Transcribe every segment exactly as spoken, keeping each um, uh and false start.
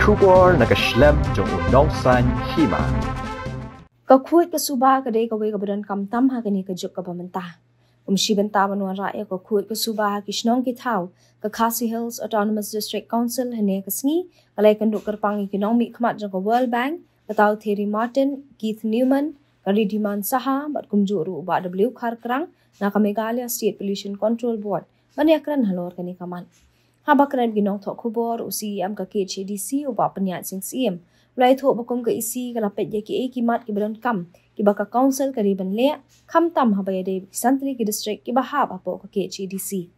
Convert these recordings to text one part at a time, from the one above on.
Khubor na ka shlem jong u nongsan hima. Ka khuid ka suba ka dei kawei kaba donkam tam ha kane ka juk kaba mynta. Kum shi bynta ban wanrah ïa ka khuid ka suba ha ki shnong ki thaw, ka Khasi Hills Autonomous District Council hynne ka sngi ka la ïakynduh kyrpang ïa ki nongmihkhmat jong ka World Bank, ka Tau Thierry Martin, Keith Newman, ka Ridhimon Saha bad kumjuh ruh u Bah W Kharkrang na ka Meghalaya State Pollution Control Board ban ïakren halor kane ka mat. Haba kren bad ki nongthoh khubor, u C E M ka K H A D C, u Bah Pynïaid Sing Syiem, u la ïathuh ba kum ka E C ka la peit ïa kiei ki mat kiba donkam kiba ka Council ka dei ban leh, khamtam haba ïadei bad ki san tylli ki district kiba hap hapoh ka K H A D C.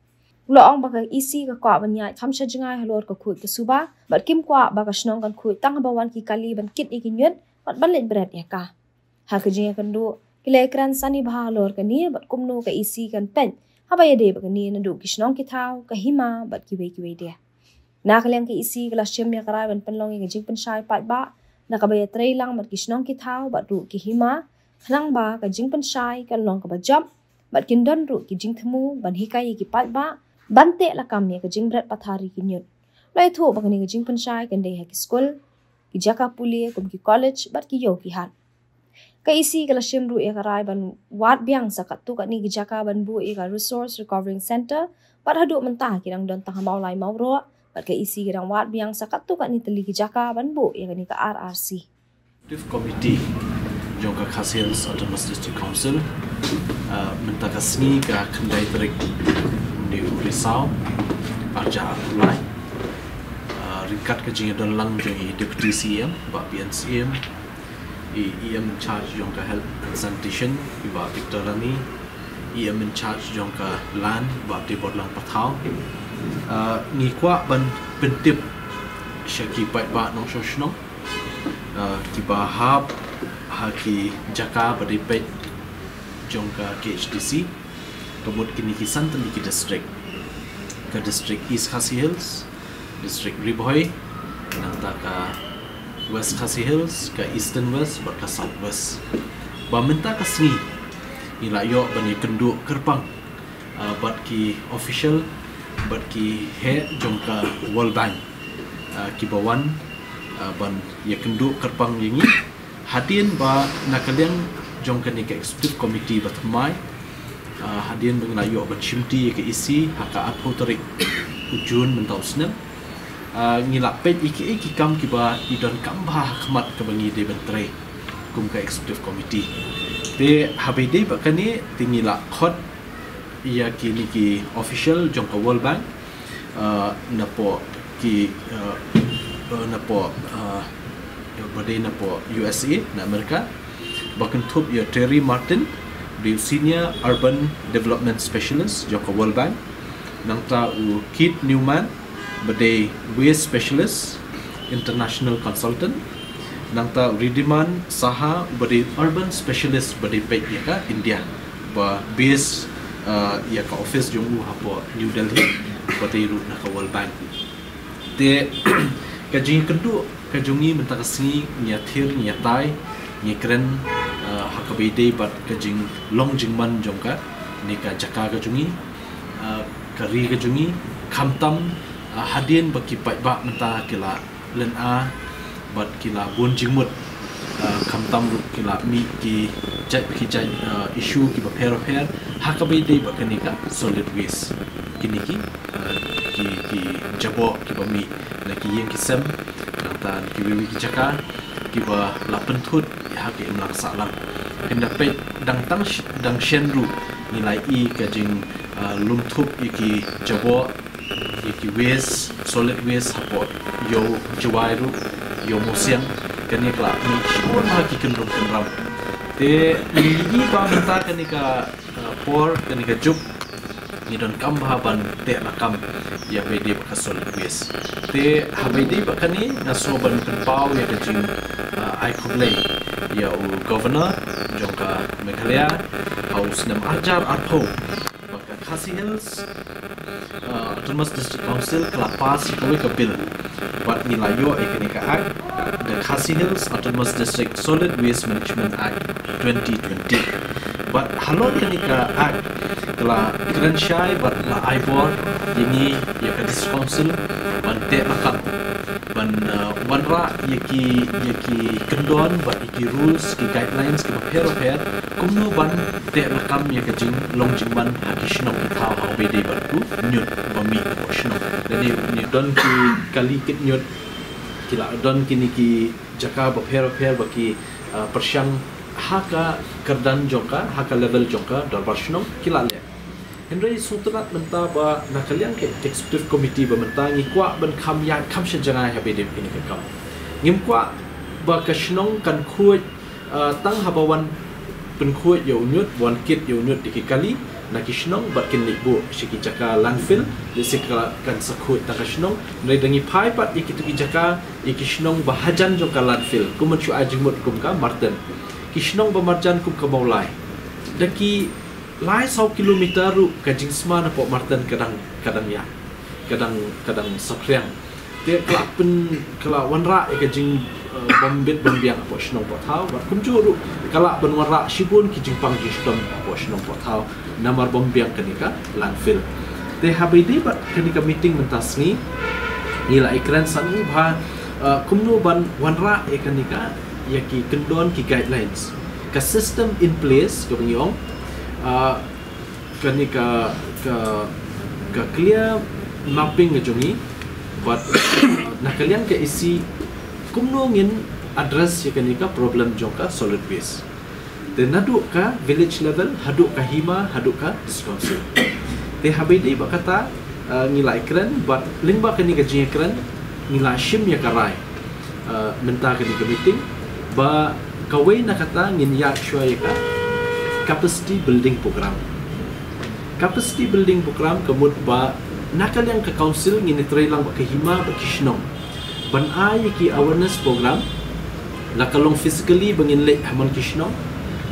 U la ong ba ka E C ka kwah ban ïaid kham sha jngai halor ka khuid ka suba bad kim kwah ba ka shnong kan khuid tang haba wan ki kali ban kit ïa ki ñiut bad ban leit bret ïa ka. Ha ka jingïakynduh, ki la ïakren sani bha halor kane bad kumno ka E C kan peit haba ïadei bad kane naduh ki shnong ki thaw, ka hima bad kiwei kiwei de. Na ka liang ka E C ka la shim ïa ka rai ban pynlong ïa ka jingpynshai paidbah na kaba ïatrei lang bad ki shnong ki thaw bad ruh ki hima, khnang ba ka jingpynshai kan long kaba jop bad kin don ruh ki jingthmu ban hikai ïa ki paidbah ban teh lakam ïa ka jingbret pathar ïa ki ñiut. La ïathuh ba kane ka jingpynshai kan dei ha ki skul, ki jaka pule kum ki college bad ki ïew ki hat. Ka E C ka la shim ruh ïa ka rai ban wad biang sa katto katne ki jaka ban buh ïa ka Resource Recovering Centre, bad haduh mynta ki dang don tang ha Mawlai Mawroh, bad ka E C ka dang wad biang sa katto katne tylli ki jaka ban buh ïa kane ka R R C. Executive Committee jong ka Khasi Hills Autonomous District Council, ah, mynta ka sngi ka khyndai tarik u Risaw, arhajar arphew lai. Ah, ryngkat ka jingïadon lang jong i Deputy C E M, Bah P N Syiem, i E M in charge jong ka Health and Sanitation, i Bah Victor Rani, E M in charge jong ka Land, Bah Teiborlang Pathaw. Ah, ngi kwah ban pyntip sha ki paidbah nongshong shnong, ah, kiba hap ha ki jaka ba dei peit jong ka K H D C, ka mut kine ki san tylli ki district. Ka district East Khasi Hills, district Ri Bhoi, nangta ka West Khasi Hills, ka Eastern West bad ka South West. Ba mynta ka sngi ngi la ïoh ban ïakynduh kyrpang, ah, bad ki official, bad ki heh jong ka World Bank, ah, kiba wan, ah, ban ïakynduh kyrpang ïa ngi. Hadien ba na ka liang jong kane ka Executive Committee ba thymmai, ah, hadien ba ngi la ïoh ban shimti ïa ka E C ha ka arphew tarik u June mynta u snem, ah, ngi la peit ïa kiei ki kam kiba i donkam bha ha khmat kaba ngi dei ban trei kum ka Executive Committee. Te haba ïadei bad kane te ngi la khot ïa kine ki official jong ka World Bank, ah, napoh ki, ah, ah, napoh, ah, ba dei napoh U S A, na Amerika, ba kynthup ïa Terry Martin, ba dei Senior Urban Development Specialist jong ka World Bank, nangta u Keith Newman, ba dei Waste Specialist, International Consultant, nangta u Ridhimon Saha, ba dei Urban Specialist, ba dei peit ïa ka India, ba base, ah, ïa ka office jong u hapoh New Delhi, ba dei ruh na ka World Bank. Te ka jingïakynduh ka jong ngi mynta ka sngi, ngi ïathir, ngi ïatai, ngi kren, ah, ha kaba ïadei bad ka jinglong jingman jong kane ka jaka ka jong ngi, ah, ka ri ka jong ngi, khamtam, ah, hadien ba ki paidbah mynta ki la lynga bad ki la bun jingmut, ah, khamtam ruh ki la mih ki jait ki jait, ah, issue kiba pher bapher ha kaba ïadei bad kane ka solid waste. Kine ki, ah, ki, ki jaboh kiba mih na ki ïing ki sem, nangta na kiwei kiwei ki jaka kiba la pynthut ha ka imlang sahlang. Phin da peit dang tang sh-, dang shen ruh ngi la i ka jing, ah, lum thup ïa ki jaboh, ïa ki waste, solid waste hapoh Ïew Jwai ruh, Ïew Mawsiang, kane ka la mih shibun ha ki kynrum kynram. Te ngi i ba mynta kane ka, ah, por, kane ka juk ngi donkam bha ban teh lakam ïa ba ïadei bad ka solid waste. Te haba ïadei bad kane nga sngew ban pynpaw ïa ka jing, ah, ai khublei ïa u Governor jong ka Meghalaya ha u snem arhajar arphew, ba ka Khasi Hills, ah, Autonomous District Council ka la pass ïa kawei ka bill, bad ngi la ïoh ïa kane ka Act, the Khasi Hills Autonomous District Solid Waste Management Act twenty twenty. Bad halor kane ka Act ka la kren shai bad la ai bor ïa ngi, ïa ka District Council, ban teh lakam, ban Ban, uh, wanrah ïa ki, ïa ki kyndon bad ïa ki rules, ki guidelines kiba pher bapher, kumno ban teh lakam ïa ka jinglong jingman ha ki shnong ki thaw ha kaba ïadei bad u ñiut ba mih hapoh shnong. Lane u ñiut, don ki kali kit ñiut, ki la don kine ki jaka bapher bapher ba ki, uh, pyrshang ha ka kyrdan jong ka, ha ka level jong ka dorbar shnong ki la leh. Hynrei sngewtynnat mynta ba na ka liang ka executive committee ba mynta ngi kwah ban kham ïaid kham sha jngai ha ba ïadei bad kane ka kam. Ngim kwah ba ka shnong kan khuid, uh, tang haba wan pynkhuid ïa u ñiut, wan kit ïa u ñiut da ki kali na ki shnong bad kin leit buh sha ki jaka landfill, lehse ka kan sa khuid tang ka shnong. Hynrei da ngi phai pat ïa kito ki jaka, ïa ki shnong ba hajan jong ka landfill, kum ban shu ai jingmut kum ka Marten, ki shnong ba marjan kum ka Mawlai, da ki lai saw kilometer ruh ka jingsma napoh Marten ka dang, ka dang ïa, ka dang, ka dang saphriang. Te ka la pyn, ka la wanrah ïa ka jing, uh, bym bit bym biang hapoh shnong hapoh thaw, bad kumjuh ruh ka lah ban wanrah shibun ki jingpang jingshitom hapoh shnong hapoh thaw namar bym biang kane ka landfill. Te ha ba ïadei bad kane ka meeting mynta sngi, ngi la ïakren sani ba, uh, kumno ban wanrah ïa kane ka, ïa ki kyndon, ki guidelines, ka system in place kaba ngi ong, uh, kane ka, ka, ka clear mapping ka jong ngi, bad, uh, na ka liang ka E C, kumno ngin address ïa kane ka problem jong ka solid waste. Te naduh ka village level, haduh ka hima, haduh ka district council. Te ha ba ïadei bad kata, uh, ngi la ïakren, bad lyngba kane ka jingïakren ngi la shim ïa ka rai, uh, mynta kane ka meeting, ba kawei na kata ngin ïaid shuwa ïa ka capacity building program. Capacity building program ka mut ba na ka liang ka council ngin ïatrei lang bad ka hima bad ki shnong ban ai ïa ki awareness program, la ka long physically ba ngin leit ha man ki shnong,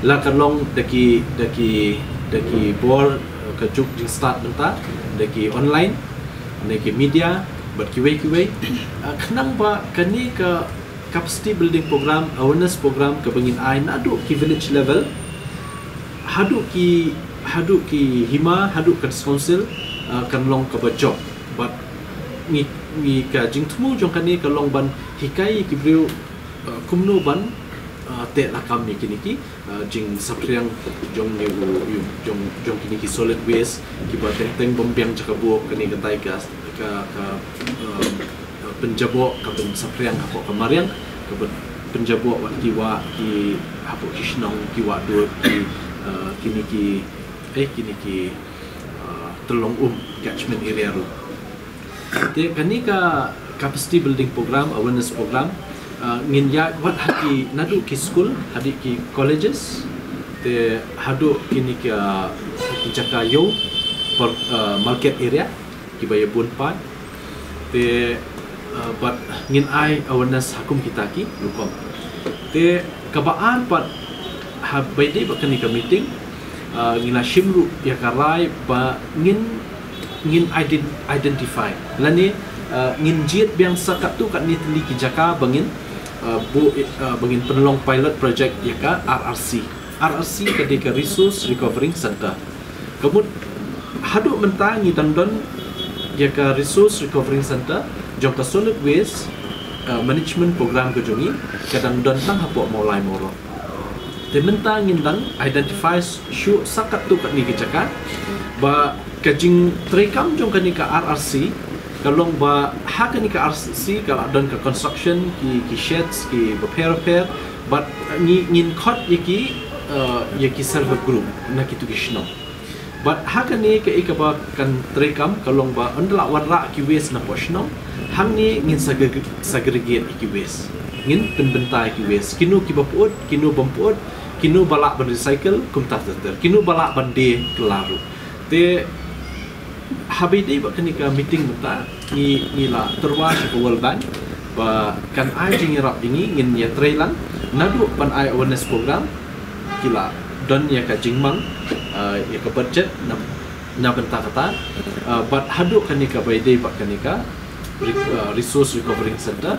la ka long da ki, da ki, da ki bor, uh, ka juk jingstad mynta, da ki online, da ki media bad kiwei kiwei. Uh, khnang ba kane ka capacity building program, awareness program kaba ngin ai naduh ki village level haduh ki, haduh ki hima, haduh ka district council, uh, kan long kaba jop. Bad ngi, ngi, ka jingthmu jong kane ka long ban hikai ïa ki briew, uh, kumno ban, uh, teh lakam ïa kine ki, uh, jingsaphriang jong ne u, u, jong, jong kine ki solid waste kiba teng teng bym biang jaka buh. Kane katai ka, ka, ka, um, uh, pynjaboh, ka pynsaphriang hapoh ka mariang, ka pyn-, pynjaboh wat ki wah ki hapoh ki shnong, ki wah dud, ki, uh, kine ki, eh, kine ki, uh, tyllong um, catchment area ruh. Te kane ka capacity building program, awareness program, uh, ngin ïaid wat ha ki, naduh ki school, haduh ki colleges, te haduh kine ki, uh, ki jaka ïew, por-, uh, market area, kiba ïa bun paid. Te, uh, bad ngin ai awareness ha kum kita ki rukom. Te kaba ar pat ha ba ïadei bad kane ka meeting, uh, ngi la shim ruh ïa ka rai ba ngin, ngin ident-, identify lane, uh, ngin jied biang sa katto katne tylli ki jaka ba ngin, uh, buh, uh, ba ngin pynlong pilot project ïa ka R R C. R R C ka dei ka Resource Recovering Center. Ka mut haduh mynta ngi dang don ïa ka Resource Recovering Center jong ka solid waste, uh, management program ka jong ngi, ka dang don tang hapoh Mawlai Mawroh. Te mynta ngin dang identify shuh sa katto katne ki jaka, ba ka jingtreikam jong kane ka R R C ka long ba ha kane ka R R C ka la don ka construction, ki, ki sheds kiba pher bapher, bad ngi, ngin khot ïa ki, uh, ïa ki self help group na kito ki shnong. Bad ha kane kaei kaba kan treikam ka long ba ynda la wanrah ki waste napoh shnong, hangne ngin segre-, segregate ïa ki waste. Ngin pynbynta ïa ki waste, kino kiba pyut, kino bym pyut, kino ba lah ban recycle, kumta ter ter, kino ba lah ban die kylla ruh. Te ha ba ïadei bad kane ka meeting mynta, ngi, ngi la tyrwa sha ka World Bank ba kan ai jingïarap ïa ngi, ngin ïatrei lang naduh ban ai awareness program, ki la don ïa ka jingmang, uh, ïa ka budget na, na bynta kata, uh, bad haduh kane ka ba ïadei bad kane ka re-, uh, Resource Recovering Center,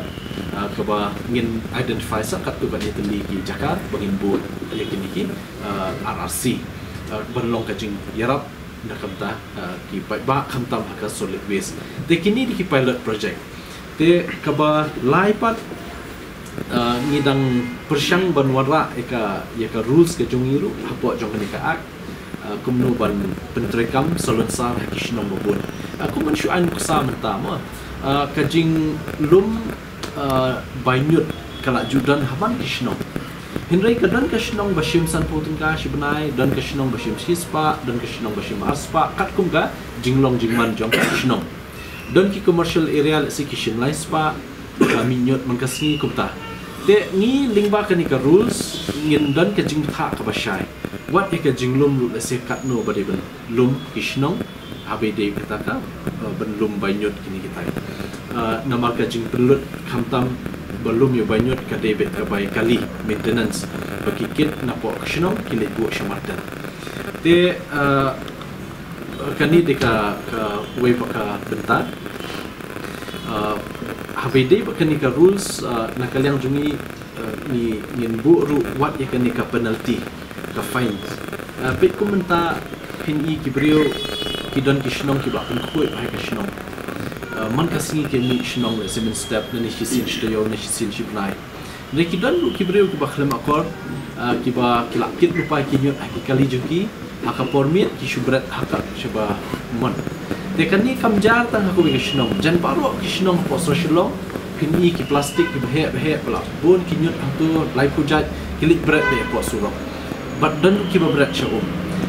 uh, kaba ngin identify sa katto katne tylli ki jaka ba ngin buh ïa kine ki, uh, R R C, uh, ban long ka jingïarap na ka bynta, uh, ki paidbah khamtam ha ka solid waste. Te kine dei ki pilot project. Te kaba lai pat, ah, ngi dang pyrshang ban wanrah ïa ka, ïa ka rules ka jong ngi ruh hapoh jong kane ka act, ah, kumno ban pyntreikam salonsar ha ki shnong babun. Ah, kum ban shu ai nuksa mynta mo. Ah, ka jinglum, ah, bai ñiut ka la ju don ha man ki shnong. Hynrei ka don ka shnong ba shim sanphew tyngka shi bnai, don ka shnong ba shim shispah, don ka shnong ba shim arspah, katkum ka jinglong jingman jong ka shnong. Don ki commercial area, let's say, ki shim laispah, ka mih ñiut man ka sngi kumta. Te ngi lyngba kane ka rules ngin don ka jingbthah kaba shai. Wat ïa ka jinglum ruh, let's say, katno ba dei ban lum ki shnong, haba ïadei kata ka, uh, ban lum bai ñiut kine kitai. Uh, namar ka jingpynlut khamtam ba lum ïa bai ñiut ka dei beit ka bai kali, maintenance, ba ki kit napoh ka shnong ki leit buh sha marten. Te, uh, kane dei ka, kawei pat ka bynta. Uh, haba ïadei bad kane ka rules, uh, na ka liang jong ngi, uh, ngi, ngin buh ruh wat ïa kane ka penalty, ka fine. Uh, peit kum mynta phin i ki briew ki don ki shnong kiba pynkhuid bha ïa ka shnong. Uh, man ka sngi ki mih shnong, let's say, mynstep, nangne shisien shi taïew, nangne shisien shi bnai. Hynrei ki don ruh ki briew kiba khlem akor, ah, kiba ki la kit lypa ki ñiut ha ki kali jong ki, ha ka por miet ki shu bret ha ka shaba mon. Te kane kam jar tang ha kawei ka shnong, jan baroh ki shnong hapoh sor Shillong, phin i ki plastik kiba heh ba heh, ba la bun ki ñiut hangto, laiphew jait, ki leit bret beit hapoh surok. Bad don kiba bret sha um.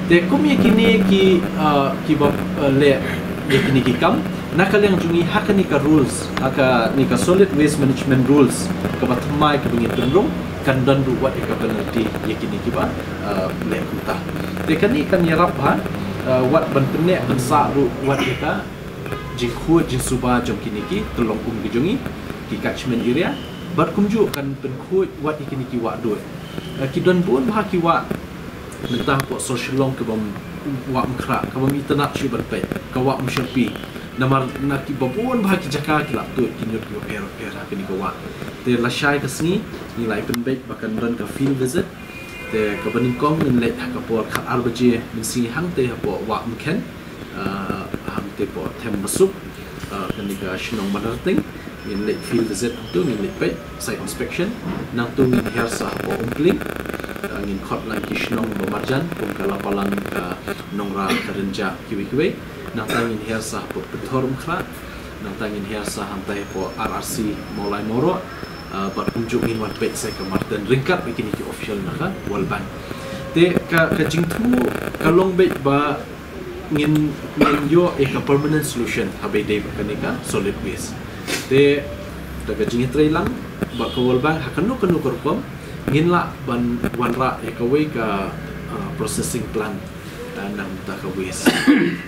Te kum ïa kine ki, ah, kiba, ah, leh ïa kine ki kam, na ka liang jong ngi ha kane ka rules, ha kane ka solid waste management rules, kaba thymmai kaba ngin pynrung, kan don ruh wat ïa ka penalty ïa kine kiba, ah, leh kumta. Te kane kan ïarap bha, ah, wat ban pynneh pynsah ruh wat ïa ka jingkhuid jingsuba jong kine ki tyllong um ki jong ngi, ki catchment area, bad kumjuh kan pynkhuid wat ïa kine ki wah duh. Ah, ki don bun bha ki wah, mynta hapoh sor Shillong kaba wah Umkhrah, kaba ym itynnad shuh ban peit, ka wah Umshyrpi. Namar na kiba bun bha ki jaka ki la tuid ki ñiut kiba pher pher ha kane ka wah. Te lashai ka sngi ngi la ïa pynbeit ba kan don ka field visit. Te kaba nyngkong ngin leit ha ka por khatar baje mynsngi hangtei hapoh wah Umkhein, ah, hangtei hapoh Them Basuk, ah, kane ka shnong Banarting. Ngin leit field visit hangto, ngin leit peit, site inspection. Nangto ngin hiar sa hapoh Umpling, ah, ngin khot lang ki shnong ba marjan kum ka Lapalang, ka Nongrah, ka Rynjah, kiwei kiwei. Nangta ngin hiar sa hapoh Pynthor Umkhrah. Nangta ngin hiar sa hangtai hapoh R R C Mawlai Mawroh. Ah, bad kumjuh ngin wan peit sa ka marten ryngkat bad kine ki official na ka World Bank. Te ka, ka jingthmu ka long beit ba ngin, ngin ïoh ïa ka permanent solution haba ïadei bad kane ka solid waste. Te da ka jingïatreilang bad ka World Bank ha kano kano ka rukom, ngin lah ban wanrah ïa kawei ka, ah, processing plant, ah, na ka bynta ka waste.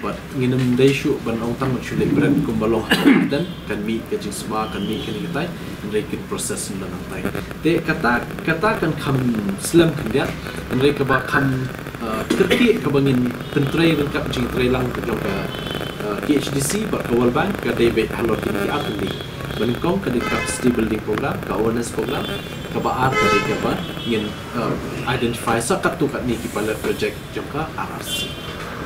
Bad ngin ym dei shuh ban ong tang ban shu leit bret kumba long ha ka marten, kan mih ka jingsma, kan mih kane katai, hynrei kin process na nangtai. Te kata, kata kan kham slem khyndiat, hynrei kaba kham, ah, kyrkieh kaba ngin pyntrei ryngkat jingtreilang ka jong ka, ah, K H A D C bad ka World Bank ka dei beit halor kine ki ar tylli. Ba nyngkong ka dei ka capacity building program, ka awareness program, kaba ar ka dei kaba ngin, ah, identify sa katto katne ki pilot project jong ka R R C.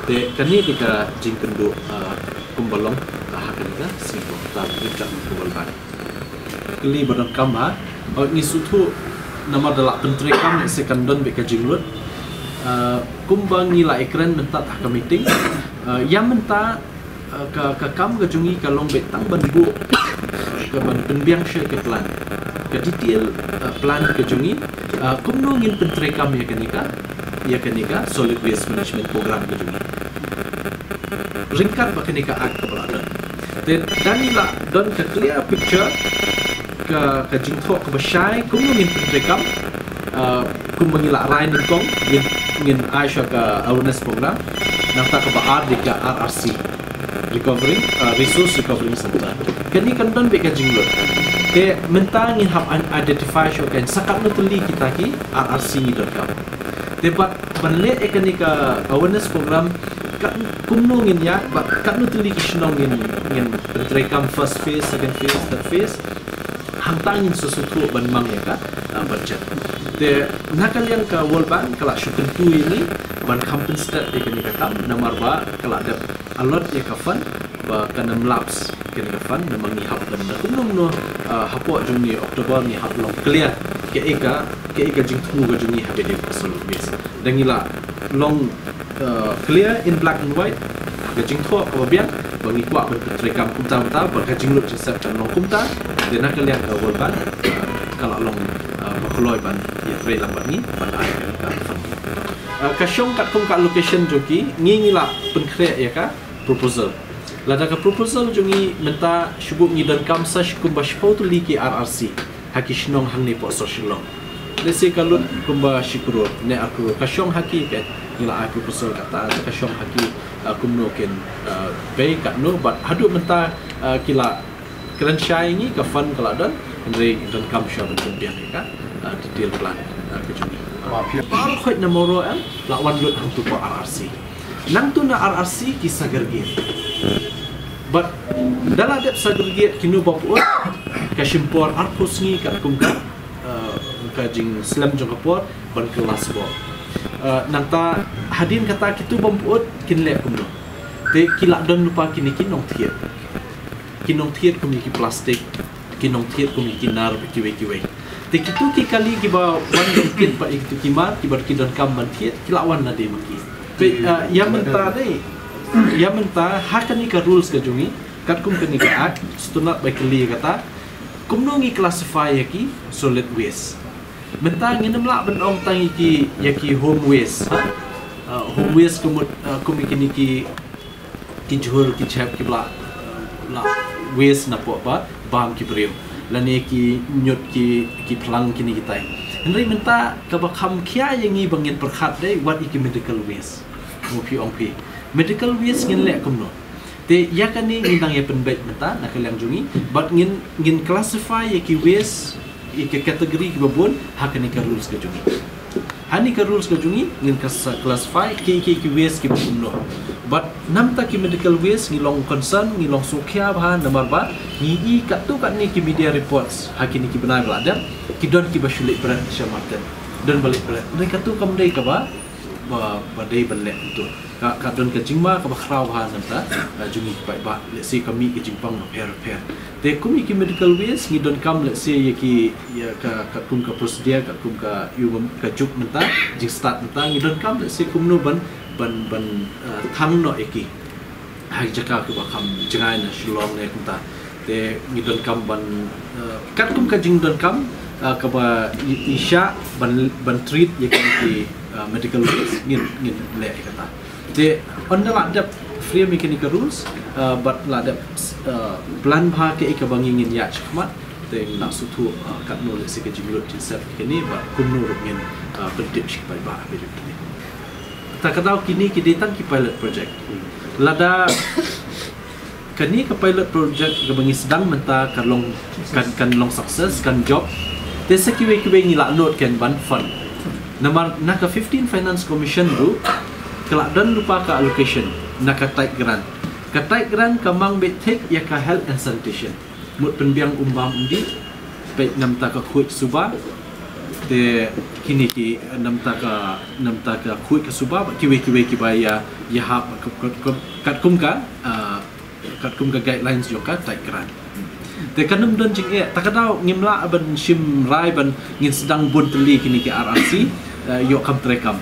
Te kane dei ka jingkynduh, ah, kumba long, ah, ha kane ka sngi, kumta ryngkat ka World Bank. Kylli ba donkam ha. Oh, ngi sngewthuh namar da la pyntreikam, se kan don beit ka jinglut. Ah, kumba ngi la ïakren mynta ha ka meeting, ah, ïa mynta, ah, ka, ka kam ka jong ngi ka long beit tang ban buh, ka ban pynbiang sha ka plan, ka detail, ah, plan ka jong ngi, ah, kumno ngin pyntreikam ïa kane ka, ïa kane ka solid waste management program ka jong ngi ryngkat bad kane ka act kaba la don. Te da ngi la don ka clear picture, ka, ka jingthoh kaba shai kumno ngin pyntreikam, ah, kumba ngi la rai nyngkong, ngin, ngin ai sha ka awareness program. Nangta kaba ar dei ka R R C, Recovering, ah, Resource Recovering Center. Kane kan don beit ka jinglut. Te mynta ngin hap identify shuh kan sa katno tylli kita ki R R C ngi donkam. Te bad ban leh ïa kane ka awareness program, kat, kumno ngin ïaid bad katno tylli ki shnong ngin, ngin pyntreikam, first phase, second phase, third phase. Hangta ngin sa sngewthuh ban mang ïa ka, ah, budget. Te na ka liang ka World Bank ka la shu kyntu ïa ngi ban kham pynstet ïa kane ka kam, namar ba ka la dep allot ïa ka fund ba kan ym lapse. kane ka fund, namar ngi hap ban da kumno kumno, ah, hapoh jong une u October ngi hap long clear kaei ka, kaei ka jingthmu ka jong ngi ha kane ka solid waste. Da ngi la long, ah, clear in black and white ka jingthoh kaba biang ba ngi kwah ban pyntreikam kumta kumta, ba ka jinglut jingsep kan long kumta. Te na ka liang ka World Bank, ah, ka la long, ah, ba kloi ban ïatreilang bad ngi ban ai ka fund. Ah, ka shong katkum ka allocation jong ki, ngi ngi la pynkhreh ïa ka proposal. Lada ka proposal jong ngi mynta, shu buh, ngi donkam sa shi kumba shiphew tylli ki R R C ha ki shnong hangne hapoh sor Shillong. Lehse ka lut kumba shi klur ne ar klur, ka shong ha ki, ka, ngi la ai proposal kata, ka shong ha ki, ah, kumno kin, ah, pei katno, bad haduh mynta, ah, ki la kren shai ïa ngi, ka fund ka la don, hynrei donkam shuwa ban pynbiang ïa ka, ah, detail plan, ah, ka jong ngi. Baroh khoit na Mawroh em la wan lut hangto hapoh R R C. Nangto na R R C ki segregate. Bad da la dep segregate kino ba pyut, ka shim por arphew sngi katkum ka, ah, ka jingslem jong ka por ban kylla sboh. Ah, nangta hadien kata kito bym pyut kin leh kumno? Te ki la don lypa kine ki nongthied. Ki nongthied kum ïa ki plastik, ki nongthied kum ïa ki nar bad kiwei kiwei. Te kito ki kali kiba wan ban thied bad ïa kito ki mar kiba ki donkam ban thied, ki la wan lade ma ki. Te, ah, ïa mynta dei, ïa mynta ha kane ka rules ka jong ngi, katkum kane ka act, sngewtynnat ba kylli ïa kata, kumno ngi classify ïa ki solid waste? Mynta ngin ym lah ban ong tang ïa ki, ïa ki home waste, ha? Ah, home waste ka mut, ah, kum ïa kine ki, ki jhur, ki jhep kiba la, ah, la waste napoh ba bam ki briew, lane ki ñiut, ki, ki phlang, kine kitai. Hynrei mynta kaba kham khia ïa ngi ba ngin pyrkhat dei wat ïa ki medical waste. Ong phi, ong phi, medical waste ngin leh kumno? Te ïa kane ngi dang ïa pynbeit mynta na ka liang jong ngi, bad ngin, ngin classify ïa ki waste, ïa ki category kiba bun ha kane ka rules ka jong ngi. Ha kane ka rules ka jong ngi ngin ka sa classify ki, ki, ki waste kiba kumno. Bad namar ki medical waste ngi long concern, ngi long sngewkhia bha namar ba ngi i katto katne ki media reports ha kine ki bnai ba la dep, ki don kiba shu leit bret sha market, don ba leit bret. Hynrei katto kam dei kaba, ba, ba dei ban leh kumto. Ka, ka don ka jingma kaba khraw bha namar, ah, jong ngi ki paidbah, lehse ka mih ka jingpang bapher bapher. Te kum ïa ki medical waste ngi donkam, lehse ïa ki, ïa ka, katkum ka procedure, katkum ka, ïa ka juk mynta, jingstad mynta, ngi donkam lehse kumno ban, ban, ban, ah, thang noh ïa ki ha ki jaka kiba kham jngai na Shillong ne kumta. Te ngi donkam ban, eh, katkum ka jingdonkam, eh, kaba i, i shah ban, ban treat ïa kine ki, eh, medical waste, ngin, ngin leh ïa kata. Te ynda la dep frame ïa kine ki rules, eh, bad la dep, eh, plan bha kaei kaba ngi ngin ïaid shakhmat, te ngin lah sngewthuh, eh, katno lehse ka jinglut jingsep ïa kine, bad kumno ruh ngin, eh, pyntip sha ki paidbah ha kine. Ta ka daw kine ki dei tang ki pilot project. Lada kane ka pilot project kaba ngi sdang mynta ka long, kan, kan long success, kan jop, te sa kiwei kiwei ngi lah nud kan ban fund. Namar na ka fifteen Finance Commission ruh ka la don lypa ka allocation na ka tight grant. Ka tight grant ka mang beit thik ïa ka health and sanitation. Mut pynbiang um bam um dih, peit namar ka khuid suba, te kine ki namar ka, namar ka khuid ka suba, bad kiwei kiwei kiba ïa, ïa hap, kat, kat, kat, katkum ka, ah, katkum ka guidelines jong ka tight grant. Te kan ym don jingeh, ta ka daw ngim lah ban shim rai ban ngin sdang bun tylli kine ki R R C, eh, ïoh kham treikam.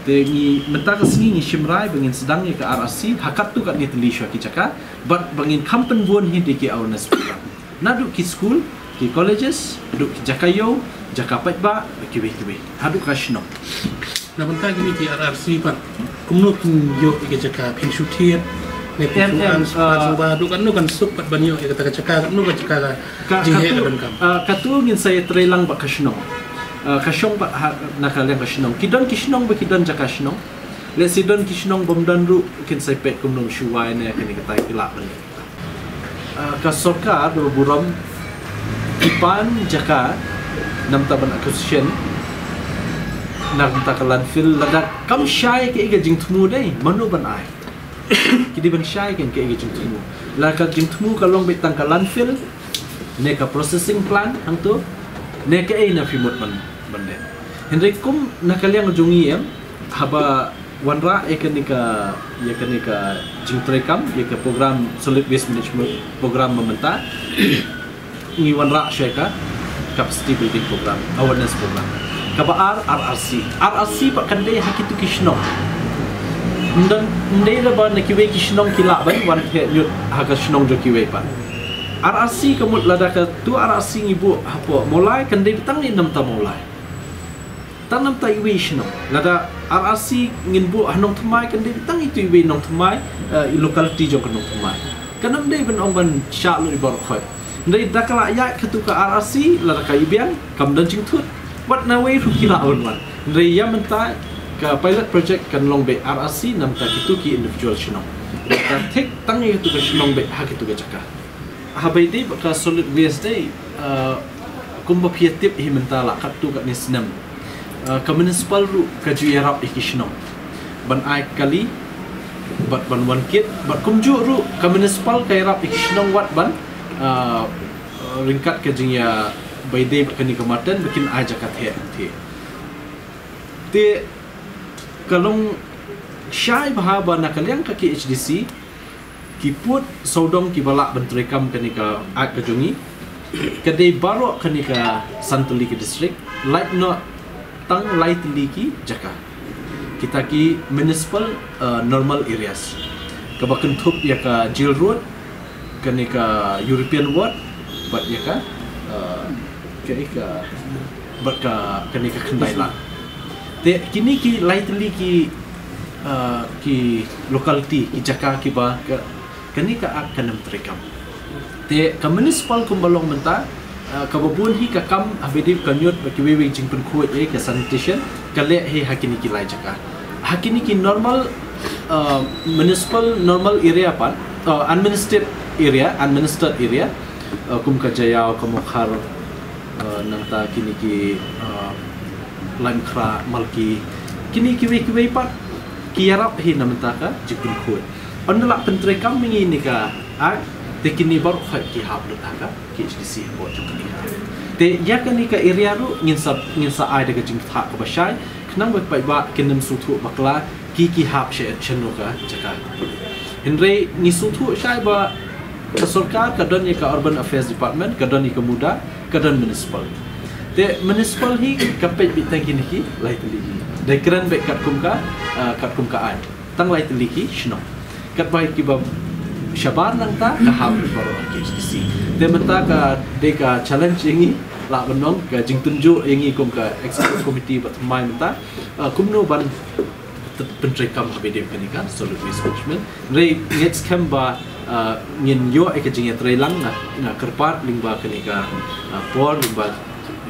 Te ngi mynta ka sngi ngi shim rai ba ngin sdang ïa ka R R C ha katto katne tylli shuwa ki jaka, bad ba ngin kham pynbun hi da ki awareness program. Naduh ki school, ki colleges, haduh ki jaka ïew, jaka paidbah, kiwei kiwei, haduh ka shnong. Na bynta kine ki R R C pat, kumno phin ïoh ïa ka jaka, phin shu thied ne phin shu, em, em, an, ah, shu ba, haduh katno kan suk pat ban ïoh ïa kata ka jaka, katno ka jaka ka, ka, jingeh katu, ka donkam? Ah, katu ngin sa ïatreilang bad ka shnong. Ah, ka shong pat ha, na ka liang ka shnong. Ki don ki shnong ba ki don jaka shnong. Lehse don ki shnong bym don ruh, kin sa peit kumno shu wai ne kane katai ki lah ban. Ah, ka sorkar ba burom ki pan jaka namar ban acquisition, namar ka landfill, lada kam shai kaei ka jingthmu dei, mano ban ai? Ki dei ban shai kan kaei ka jingthmu. Lada ka jingthmu ka long beit tang ka landfill ne ka processing plant hangto, ne kaei na phi mut ban, ban leh. Hynrei kum na ka liang jong ngi em, haba Wanrah ïa kane ka, ïa kane ka jingtrei kam, ïa ka program Solid Waste Management Program ba mynta, ngi wanrah sha ka Capacity Building Program, Awareness Program. Kaba ar, RRC. RRC pat kan dei ha kito ki shnong. Ym don, ym dei ba na kiwei ki shnong ki lah ban wan theh ñiut ha ka shnong jong kiwei pat. RRC ka mut lada katu RRC ngi buh hapoh Mawlai kan dei tang ïa namta Mawlai. Tang namta iwei i shnong. Lada RRC ngin buh ha Nongthymmai kan dei tang itu iwei Nongthymmai, eh, i locality jong ka Nongthymmai. Kan ym dei ban ong ban shah lut i baroh khoit. Hynrei da ka la ïaid katu ka RRC, lada ka i biang, kam don jingthut. Wat na wei ruh ki lah ban wan. Hynrei ïa mynta ka pilot project kan long beit RRC namta kito ki individual shnong. Ka thik tang ïa katu ka shnong beit ha katu ka jaka. Haba ïadei bad ka solid waste dei, uh, kumba phi ïa tip hi mynta la katto katne snem. Uh, ka municipal ruh ka ju ïarap ïa ki shnong ban ai kali bad ban wan kit, bad kumjuh ruh ka municipal ka ïarap ïa ki shnong wat ban, uh, ryngkat ka jingïa ba ïadei bad kane ka marten ba kin ai jaka theh. Te ka long shai bha ba na ka liang ka KHADC ki pud sawdong kiba lah ban treikam kane ka act ka jong ngi ka dei baroh kane ka san tylli ki district, lait noh tang lai tylli ki jaka. Kita ki municipal, uh, normal areas kaba kynthup ïa ka Jail Road, kane ka European Ward, bad ïa ka, uh, ka, ka, bad ka, kane ka Khyndai Lad. Te kine ki lai tylli ki, uh, ki locality, ki jaka kiba ka, kane ka act kan ym treikam. Te ka municipal kumba long mynta, uh, kaba bun hi ka kam haba ïadei ka ñiut bad kiwei wei jingpynkhuid, eh, ka sanitation ka leh hi ha kine ki lai jaka. Ha kine ki normal, uh, municipal normal area pat, uh, administered area, administered area, uh, kum ka Jaïaw, ka Mawkhar, uh, nangta kine ki, uh, Laitumkhrah, Malki, kine kiwei kiwei pat ki ïarap hi na mynta ka jingpynkhuid. Ynda lah pyntreikam ïa ngi ne ka act, te kine baroh khoit ki hap lut ha ka KHADC hapoh jong kane ka act. Te ïa kane ka area ruh ngin sa, ngin sa ai da ka jingbthah kaba shai khnang ba paidbah kin ym sngewthuh bakla ki, ki hap sha, shano ka jaka. Hynrei ngi sngewthuh shai ba ka sorkar ka don ïa ka Urban Affairs Department, ka don ïa ka MUDA, ka don municipal. Te municipal hi ka peit beit tang kine ki lai tylli ki. Dei kren beit katkum ka, ah, katkum ka ain. Tang lai tylli ki shnong. Katba kiba shabar nangta ka hap baroh ha KHADC. Te mynta ka dei ka challenge ïa ngi, lah ban ong ka jingtynjuh ïa ngi kum ka executive committee ba thymmai mynta, ah, kumno ban t-, pyntreikam haba ïadei kane ka solid waste management. Hynrei ngeit skhem ba, ah, ngin ïoh ïa ka jingïatreilang, nga, nga kyrpad lyngba kane ka, ah, por, lyngba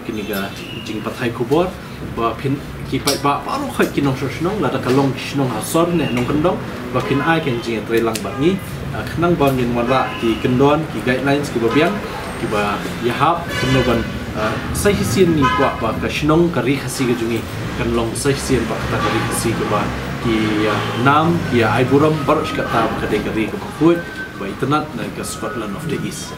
kane ka jingpathai khubor ba phin, ki paidbah baroh khoit ki nongshong shnong, lada ka long ki shnong ha sor ne nongkyndong, ba kin ai ka jingïatreilang bad ngi, ah, khnang ba ngin wanrah ki kyndon, ki guidelines kiba biang, kiba ïahap kumno ban, ah, sa shisien ngi kwah ba ka shnong, ka ri Khasi ka jong ngi kan long sa shisien bad kata ka ri Khasi kaba ki, ah, nam, ki, ah, ai burom baroh shi katta ba ka dei ka ri kaba khuid, ba itynnad na ka Scotland of the East.